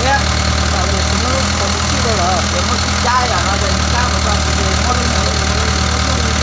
Thiab, tam lawm tsis muaj lub qhov twg txij rau lawm, ces muab sib cab yam no ces sib cab mus txog ces muab lub ntawd. Lub ua ntawd ces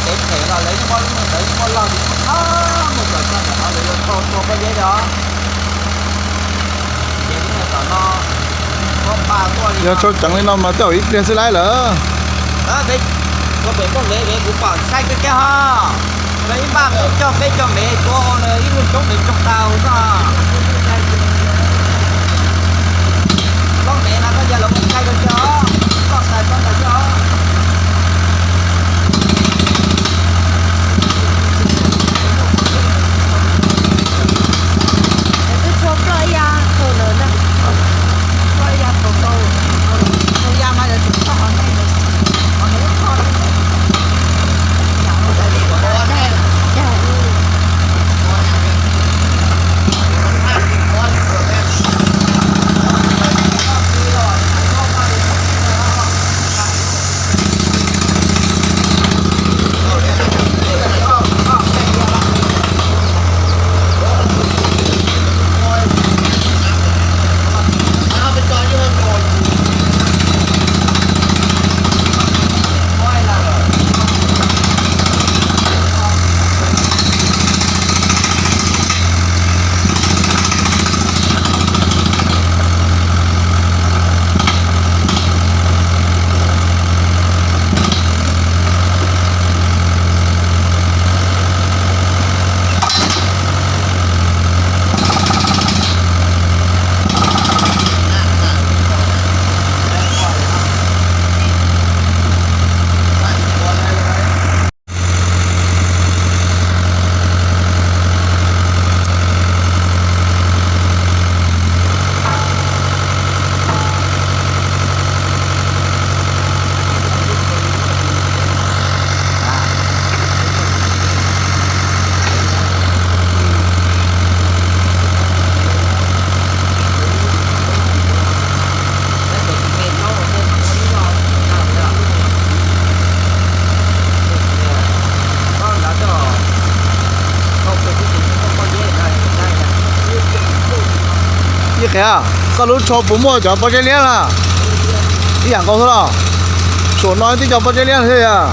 kev phem los lawv yeej muab lub ntawd yeej muab loj li muab txhob mus kom txog ntawm no lawv yuav tau tua pob zeb li os. Ces lub ntawm tom no, yog tshau ceev li no mas tej zaum ib pliag xwb laib lawm. Ua pem koj ntev ntev kuv pom sai kiag kiag ho. Lawv ib npaj peb cog peb cog ntev tua ib lub roob ntev tsoog tau xwb. Koj ntev no koj yog lawv ua sai kiag kiag os. Koj sai koj ntawd xwb os. Twb tshuav ploj ib yav thaum lawm na, ploj ib yav thaum tau, thaum ya mas lawv tseem txog qhov nej lawm, qhov nej lub ploj. Ib qias, koj lub tsho puas muaj cov pob zeb liab na? Ib yam nkaus xwb los? Saum no tib co pob zeb liab thiab yog.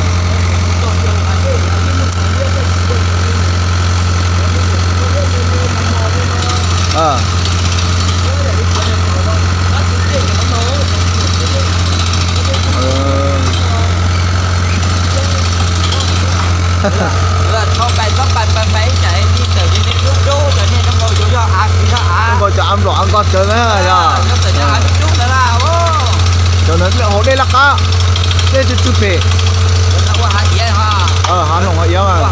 Nkaus cov av nplom av nkos tsawv na yog. Cov ntawd hauv dej laj qab, dej tsw tsw phem. Hav noom hav iav mas.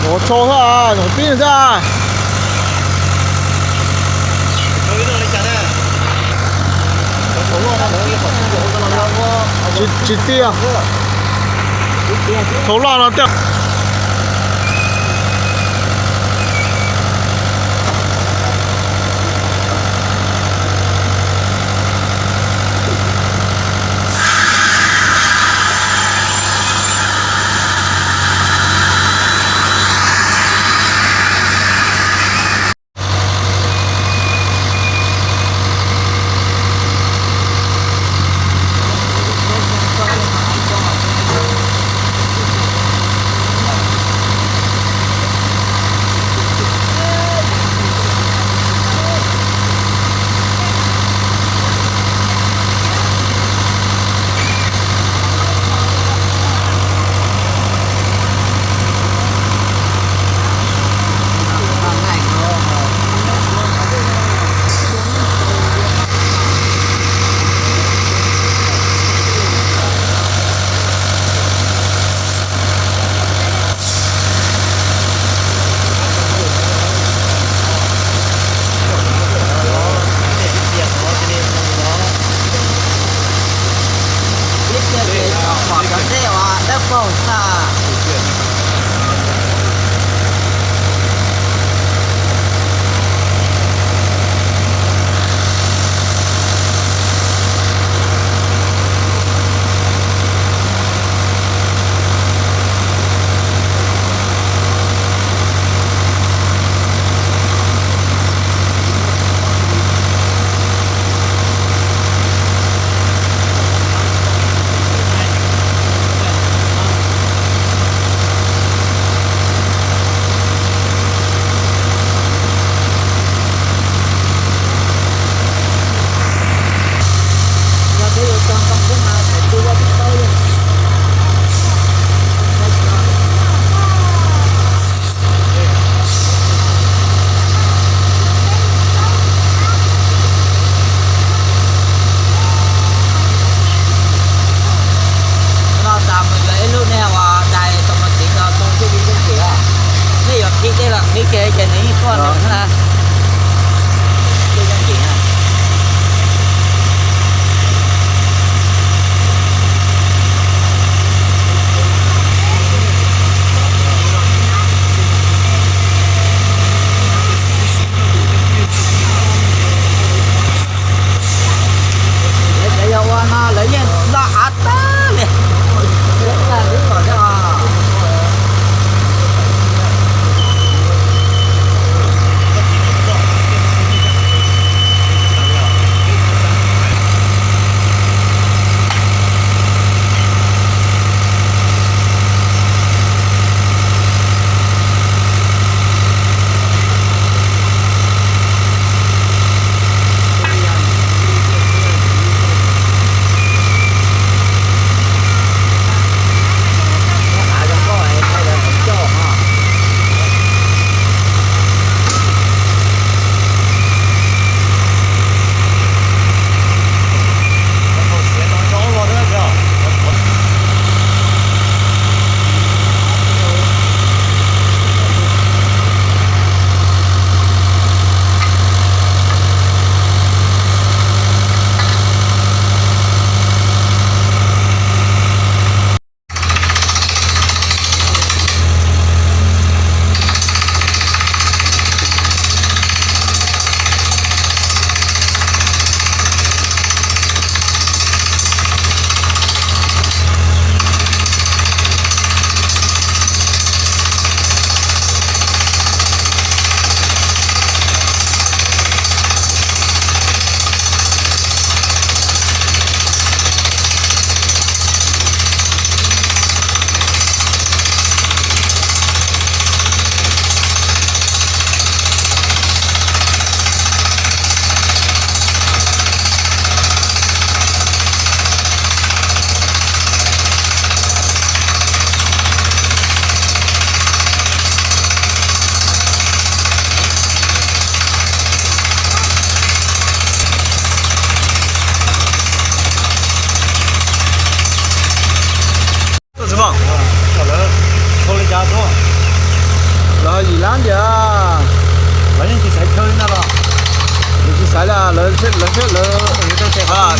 Nyuam qhuav tso xwb, nyuam qhuav pib xwb. Tsis tiag. Thaum loj no tej Dej los qhib kiag ces nws yeej tuaj na. Lawv cov yog ua no lawv yeej loj av tag li. Tuaj tsis mas, lawv tau li cas tuaj, lawv yim lab ntiag, lawv yeej tsis xaiv chaw li ntag los, lawv tsis xaiv li, lawv, lawv,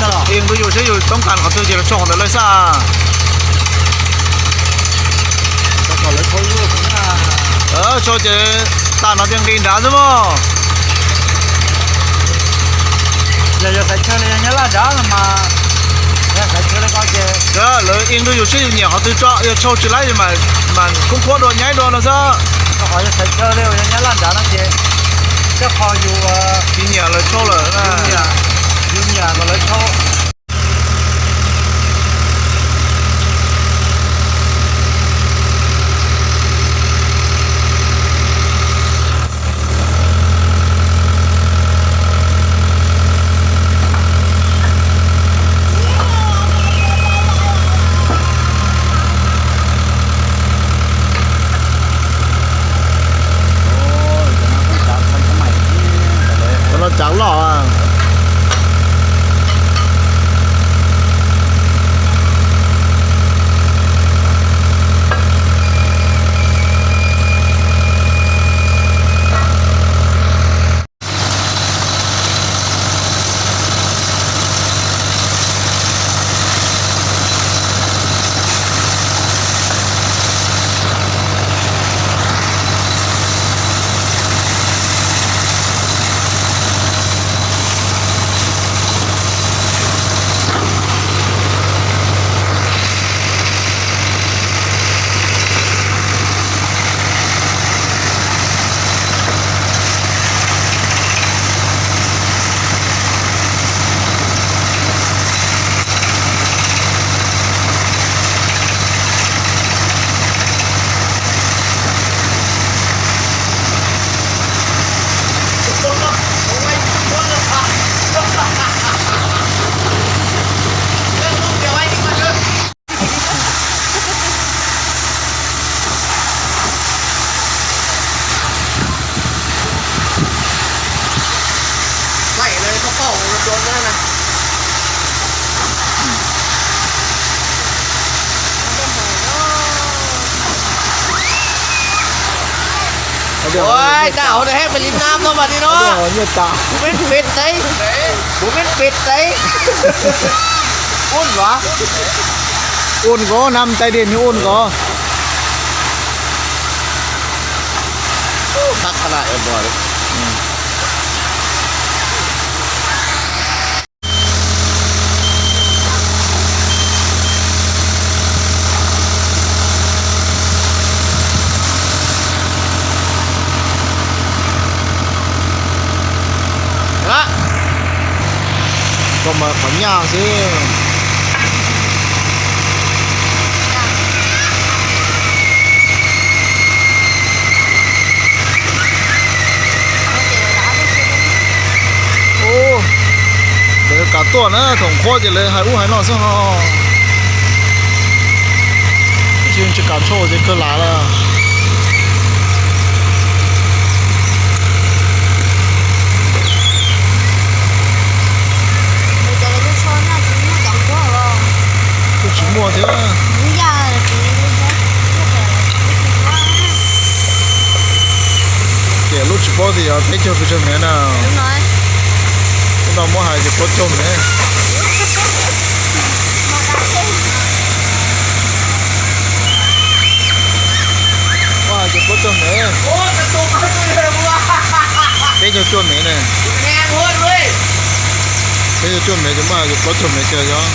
lawv, ib ntus yus saib yus toob kas qhov twg ces lawv tso qhov ntawd lawm xwb. Tso ces tag no ces nqis nrad xwb mog. Yog, yog xaiv chaw li yog nyab laj nrad no mas, yog xaiv chaw li ko ces lawv ib ntus yus saib yus nyiam qhov twg tso, yog tshau tsis laib mas kub khuab dua nyaib dua no xwb. Rau qhov yog xaiv chaw li uas yog nyab laj nrad no ces tej qho yus tsis nyiam lawv tshau lawm, yus nyiam kom lawv tshau. Cov no tsav loj. Ua, tau hauv no hab pem li nam no mas li no. Nyiaj tas. Kuv meb pem teb. Kuv meb pem teb. Ua, ua nkaus nam tais dej nwg ua nkaus. Koj mas qhov nyaj xwb. Lawv kam tuaj na, thaum qhuav ces lawv hais ub hais no xwb ho. Tsis, tsis kam tshaj ces kawg lam lawm. Kuj tsis muaj thiab. Ces lub tsis paub tias yog peb caug pes tsawg mev na. Lub no muab hais ces plaub caug mev. Muab hais ces plaub caug mev. Peb caug cuaj mev ne. Peb caug cuaj mev ces muab hais ces plaub caug mev kiag yog.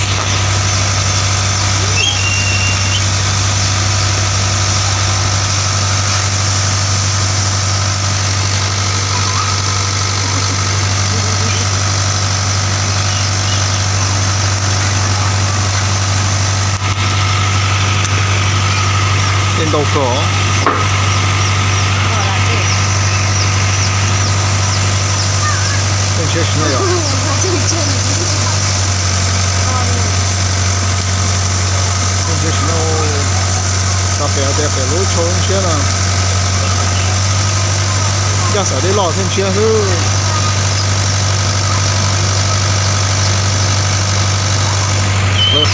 Tej ntau kawg. Tej ntshiab sim no yom. Tej ntshiab sim no, xav pem hais tias pem lub tsho ntshiab no. Yaj xav dej loj thiab ntshiab xwb. Tus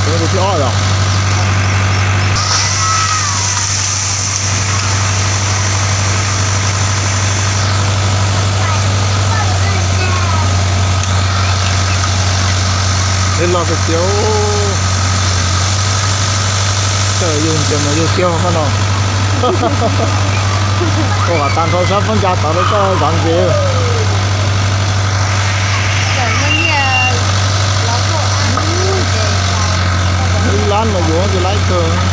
thib ob yom. Dej loj tiag tiag. Txawm yug ntses mas yug tiag maj no. Ua kom tag nrho sab phab ntsa tod rau koj zov ntses. Ib lab mas yuav ntses laib kawg.